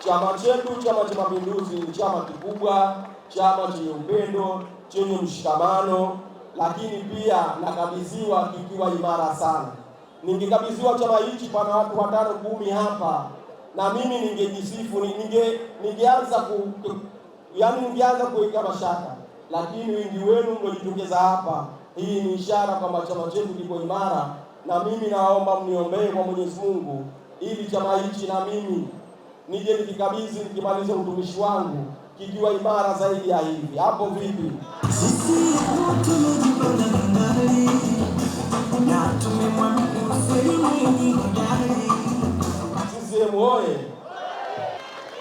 Chama chetu, Chama cha Mapinduzi, ni chama kikubwa, chama chenye upendo, chenye mshikamano, lakini pia nakabidhiwa kikiwa imara sana. Ningekabidhiwa chama hichi pana watu watano 10 hapa, na mimi ningejisifu, ningeanza ku, yaani ningeanza kuweka mashaka, lakini wingi wenu mliojitokeza hapa, hii ni ishara kwamba chama chetu kiko imara, na mimi naomba mniombee kwa Mwenyezi Mungu ili chama hichi na mimi nije nikikabidhi, nikimaliza utumishi wangu kikiwa imara zaidi ya hivi. Hapo vipi? Sisi tumejipanga ngangari na tumemwamini Hussein Mwinyi hodari. CCM oye!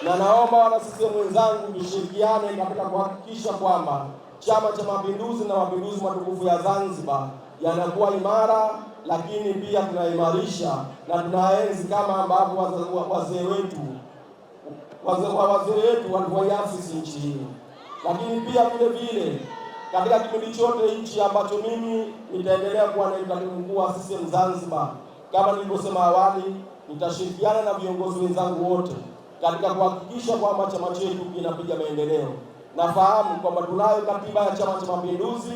Na naomba wana CCM wenzangu tushirikiane katika kuhakikisha kwamba Chama cha Mapinduzi na mapinduzi matukufu ya Zanzibar yanakuwa imara, lakini pia tunaimarisha na tunaenzi kama ambavyo wazee wetu walivyoiasisi nchi hii. Lakini pia vile vile katika kipindi chote hichi ambacho mimi nitaendelea kuwa naibu katibu mkuu wa CCM Zanzibar, kama nilivyosema awali, nitashirikiana na viongozi wenzangu wote katika kuhakikisha kwamba chama chetu kinapiga maendeleo. Nafahamu kwamba tunayo katiba ya Chama cha Mapinduzi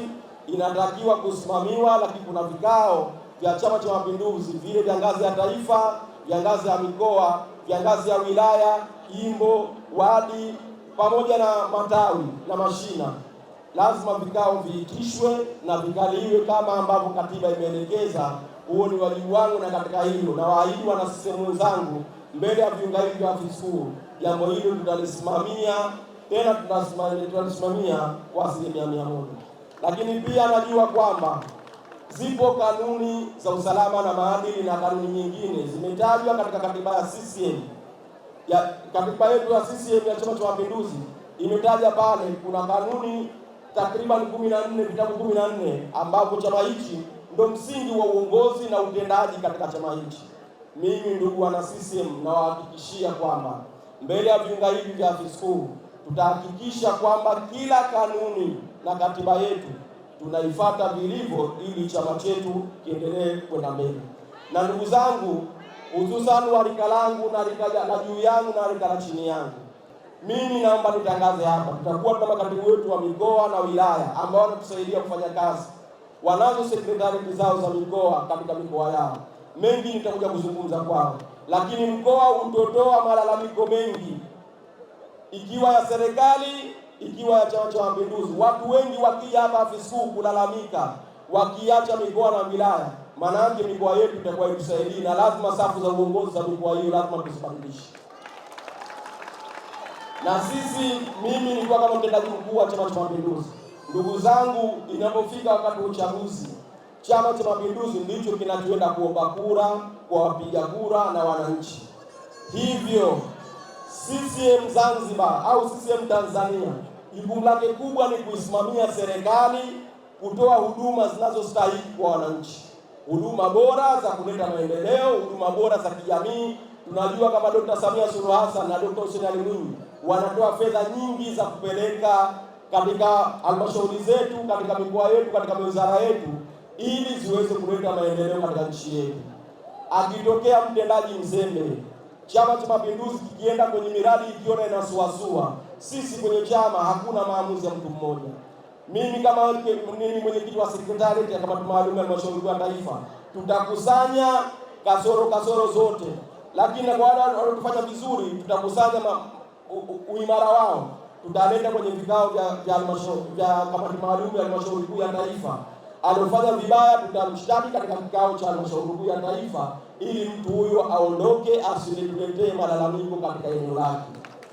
inatakiwa kusimamiwa, lakini kuna vikao vya Chama cha Mapinduzi vile vya ngazi ya taifa, vya ngazi ya mikoa, vya ngazi ya wilaya, jimbo, wadi pamoja na matawi na mashina. Lazima vikao viitishwe na vikaliwe kama ambavyo katiba imeelekeza. Huo ni wajibu wangu, na katika hilo nawaahidi wana CCM wenzangu mbele ya viunga hivi vya afisi kuu, jambo hilo tutalisimamia, tena tutalisimamia kwa 100%. Lakini pia najua kwamba zipo kanuni za usalama na maadili na kanuni nyingine zimetajwa katika katiba ya CCM, ya katiba yetu ya CCM ya Chama cha Mapinduzi imetaja pale kuna kanuni takriban 14, vitabu 14 ambapo chama hichi ndo msingi wa uongozi na utendaji katika chama hichi. Mimi ndugu wana CCM, nawahakikishia kwamba mbele ya viunga hivi vya afisi kuu tutahakikisha kwamba kila kanuni na katiba yetu tunaifuata vilivyo, ili chama chetu kiendelee kwenda mbele. Na ndugu zangu, hususan wa rika langu na rika la juu yangu na rika la chini yangu, mimi naomba nitangaze hapa, tutakuwa tuna makatibu wetu wa mikoa na wilaya ambao wanatusaidia kufanya kazi, wanazo sekretarieti zao za mikoa katika mikoa yao. Mengi nitakuja kuzungumza kwao, lakini mkoa utotoa malalamiko mengi, ikiwa ya serikali, ikiwa ya Chama cha Mapinduzi. Watu wengi wakija hapa afisi kuu kulalamika, wakiacha mikoa na wilaya, maana yake mikoa yetu itakuwa itusaidii, na lazima safu za uongozi za mikoa hiyo lazima tuzibadilishe. Na sisi, mimi nilikuwa kama mtendaji mkuu wa Chama cha Mapinduzi, ndugu zangu, inapofika wakati wa uchaguzi, Chama cha Mapinduzi ndicho kinachoenda kuomba kura kwa wapiga kura na wananchi. Hivyo CCM Zanzibar au CCM Tanzania, jukumu lake kubwa ni kuisimamia serikali, kutoa huduma zinazostahili kwa wananchi, huduma bora za kuleta maendeleo, huduma bora za kijamii. Tunajua kama Dr. Samia Suluhu Hassan na Dr. Hussein Ali Mwinyi wanatoa fedha nyingi za kupeleka katika halmashauri zetu, katika mikoa yetu, katika wizara yetu, ili ziweze kuleta maendeleo katika nchi yetu. Akitokea mtendaji mzembe, Chama cha Mapinduzi kikienda kwenye miradi ikiona inasuasua, sisi kwenye chama hakuna maamuzi ya mtu mmoja. Mimi kama mimi mwenyekiti wa sekretarieti ya kamati maalum ya halmashauri ya taifa, tutakusanya kasoro kasoro zote, lakini kwa wale waliotufanya vizuri tutakusanya uimara wao, tutaleta kwenye vikao vya kamati maalum ya halmashauri kuu ya taifa. Aliofanya vibaya tutamshtaki katika kikao cha halmashauri kuu ya taifa, ili mtu huyo aondoke, asituletee malalamiko katika eneo lake.